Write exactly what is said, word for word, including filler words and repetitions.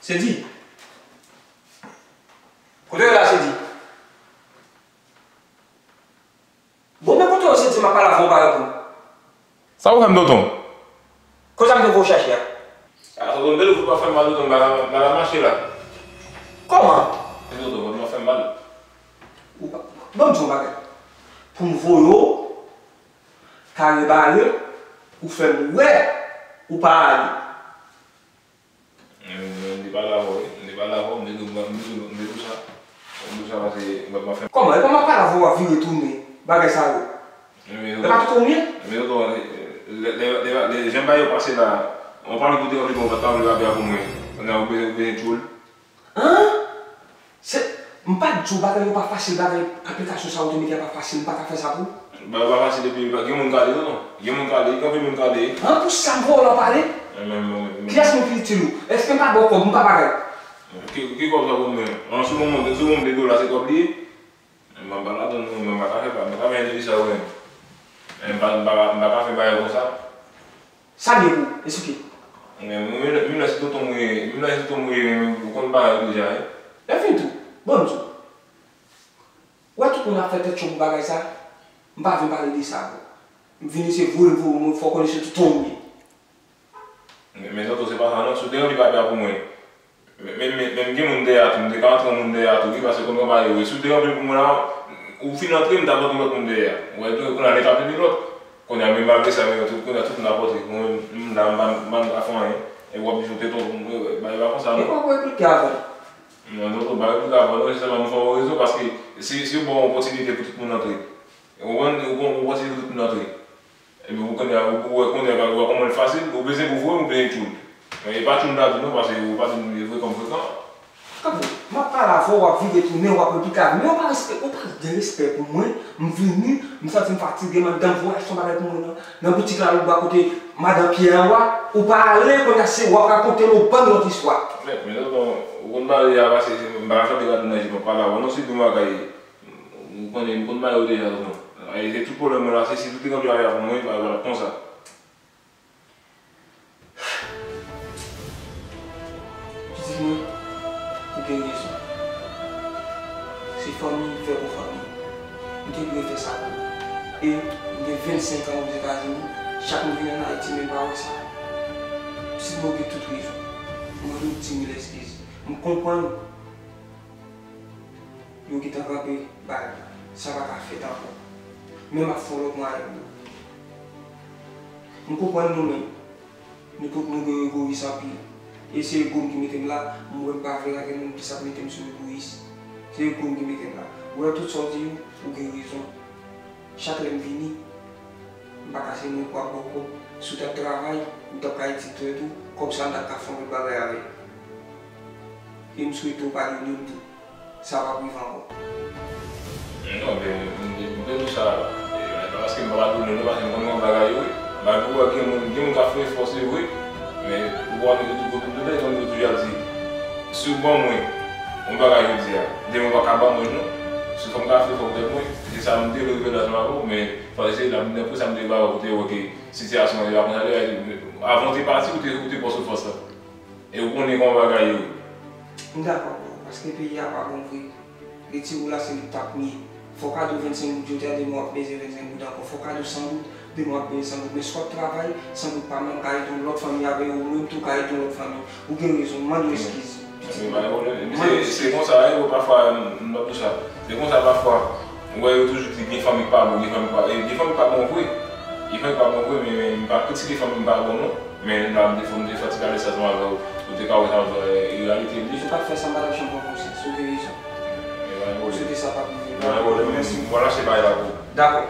Sedi. Kote w ye la, Sedi? Bon, men kote w ye, Sedi, m ap pale avè w, ou pa reponn. Sa ou fè m, tonton? Kote sa m te voye w chache a? A, tonton, bèl ou pa fè m mal, tonton, m pa ka, m pa ka mache la. Kòman? Tonton, vant mwen fè m mal. Ou pa, ban m di w yon bagay. Pou m voye w, kare bare, ou fè m wè, ou pa ale. Men, men, m te pale avè w, wi. M te pale avè w, m te di w, m te di w, m te di w sa. M te di w sa paske m pa, m pa fè. Kòman? E kòman pale avè w, w ap vire tounen? Bagay sa yo. Men, men, e pa tonton w ye? Men, tonton, lè, lè, lè, lè jan bagay yo pase la, on pa vle kote w vle bon, pa vle bagay pou mwen. Kounye a, ou bezwen, ou bezwen tchoul. An? Se, m pa t di w bagay yo pa fasil, bagay aplikasyon sa yo te mete a pa fasil, m pa ka fè sa tou. Bagay yo pa fasil epi gen moun k ale tou non. Gen moun k ale, gen anpil moun k ale. An, pou sa m voye w la w pa ale? Kiyès moun ki itil ou? Èske m pa ba w kòb, m pa bagay? Ki, ki kòb sa pou mwen? An, si w monte, si w monte dola, se kòb li ye? Mwen pa ladann non, mwen pa ka fè, pa, mwen pa ka fè entèvyou sa yo menm. Men m pa, m pa, m pa ka fè bagay konsa. Sa m ye pou ou? Esplike. Men, men, men, menm lè se tonton mwen ye, menm lè se tonton mwen ye, men ou konn bagay yo deja, wi. Lè fini tou, ban m di w. Ou wè tout moun ap fè tèt cho pou bagay sa, m pa vin pale de sa, bro. M vini se voye m voye w, mwen fè w konnen se tonton m ye. Men, men tonton, se pa sa non, si w te anvi papye a pou mwen, Men, men, men, men gen moun dèyè a tou, m te ka antre yon moun dèyè a tou, wi, paske konn konpayi yo, si w te ranpli pou mwen la, ou fin antre, m t ap ranpli lòt moun dèyè a. Ou wè, kounye a, li t ap epi lòt. Kounye a, men malgre sa, men tout, kounye a, tout moun ap antre. Mwen, m la, m pa, m pa ka fè anyen. E w ap di w te twò, mwen, bagay pa konsa, non. E pa pou replike avè l. Non, non, non, pa replike avè l, non, jistèman, m fè w rezon, paske si, si w ba yon opòtinite pou tout moun antre, ou konprann, ou konn, yon opòtinite pou tout moun antre. Epi ou konnen, ou wè konnen, ou wè kòman l fasil, ou bezwen pou voye, ou bezwen tchoul. Men e pa tchoul m ta di non, paske ou pa di m frekan, frekan. Kanpe, m ap pale avè w, w ap vire tounen, w ap replike avè m. Men ou pa respè, ou pa gen respè pou mwen. M vini, m santi m fatige, m anndan, m voye achte yon bagay pou mwen nan, nan boutik la, lòtbò a kote madan Pyè an wa, ou pa ale, kounye a se w ap rakonte m yon bann lòt istwa. Men, men tonton, ou konn bagay a pase, m pa ka fè de gade nan je, m ap pale avè w non, se de bagay. M konnen, m konn bagay yo deja, tonton. Ay, se tout pwoblèm mwen la, se si tout te kanpe avè avè mwen, bagay pa t ap konsa. Pitit mwen, ou gen rezon. Se fanmi fè pou fanmi. M te dwe fè sa pou ou. E m gen vennsenk an Ozetazini, chak m vin ann Ayiti, men m pa wè sa. Pitit mwen, ou gen tout rezon. M mande w di mil eskiz. M konprann. Yo gentan kanpe bal, sa pa ka fèt ankò. Men m ap fè yon lòt mwayen pou ou. M konprann nou menm, nou tout nou gen egoyis anpil. E se ego m ki mete m la, m wè m pa vle lage moun plis ap mete m sou egoyis. Se ego m ki mete m la. Ou wè tout sa w di yo, ou gen rezon. Chak lè m vini, m pa ka se moun k ap ba w kòb. Si w t ap travay, ou t ap ka itil tèt ou, kòb sa a m t ap ka fè yon lòt bagay avè l. E m swete w padone m tou. Sa p ap rive ankò. Non, men, m te, m te di sa, e, pa paske m pa padone w non, paske m konn yon bagay yo, wi. Malgre w wè gen moun, gen moun k ap fè efò, se vre, men ou wè, m te, m te, m te, m te toujou ap di, si w ban mwen yon bagay jodi a, demen w pa ka ban mwen l non. Si fò m ka fè efò pou tèt mwen, se sa m te vle rive la ansanm avè w, men fò se la, dapre sa m te ba w, ou te wè ke sitiyasyon an te pa konsa, avan w te pati, ou te, ou te pran soufrans lan. E ou konnen kòman bagay yo ye. M dakò avè w, paske peyi a pa bon vre. Retire w la se li k t ap miye. Fò w kado vennsenk goud jodi a, demen w ap bezwen vennsenk goud ankò. Fò w kado san goud, demen w ap bezwen san goud. Men si w ap travay, san goud pa menm ka ede yon lòt fanmi avè yo, ou menm tou ka ede yon lòt fanmi. Ou gen rezon, m mande w eskiz. Men pa gen pwoblèm. Se, se konsa, e, pafwa, m, m ap di w sa. Se konsa, pafwa, ou wè yo toujou di gen fanmi k pa bon, gen fanmi k pa, e, gen fanmi k pa bon vre. Gen fanmi k pa bon vre, men, men m pa kritike fanmi m pa bon, non. Men la, m te fè, m te fè ti kalesaj ansanm avè w, pou te ka wè sa, e, reyalite li. Ou pa t fè sa, m pa t ap janm pran konsyans. Ou gen rezon. E pa gen pwoblèm. Ou swete sa p ap rive. E pa gen pwoblèm, men m pral achte bagay la pou ou. Dakò.